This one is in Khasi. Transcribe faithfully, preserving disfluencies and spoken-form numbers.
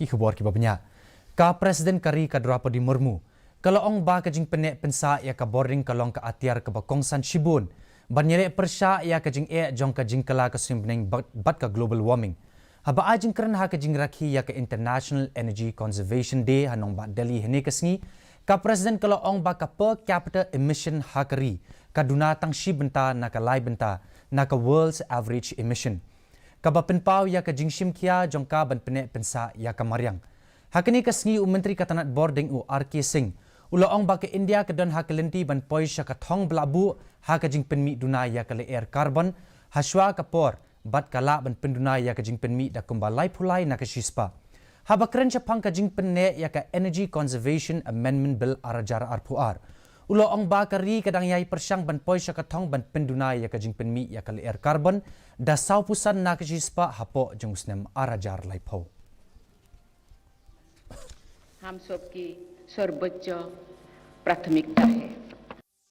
Ki khubor kiba bniah. Ka President ka ri ka Draupadi Murmu ka la ong ba ka jingpynneh pynsah ïa ka bording ka long ka atiar kaba kongsan shibun ban ïaleh pyrshah ïa ka jingeh jong ka jingkylla ka suiñbneng bad, bad ka global warming. Haba ai jingkren ha ka jingrakhe ïa ka International Energy Conservation Day ha nongbah Delhi hynne ka sngi, ka President ka la ong ba ka per capita emission ha ka ri ka duna tang shi bynta na ka lai bynta na ka world's average emission, kaba pynpaw ïa ka jingshim khia jong ka ban pynneh pynsah ïa ka mariang. Ha kane ka sngi u Myntri ka tnat bording u R K Singh u la ong ba ka India ka don ha ka lynti ban poi sha ka thong ba la buh ha ka jingpynmih duna ïa ka lyer carbon ha shuwa ka por bad ka lah ban pynduna ïa ka jingpynmih da kumba laiphew lai na ka shispah. Haba kren shaphang ka jingpynneh ïa ka Energy Conservation Amendment Bill ar hajar arphew ar, u la ong ba ka ri ka dang ïai pyrshang ban poi sha ka thong ban pynduna ïa ka jingpynmih ïa ka lyer carbon da sawphew san na ka shispah hapoh jong u snem ar hajar laiphew. हम सबकी सर्वोच्च प्राथमिकता है।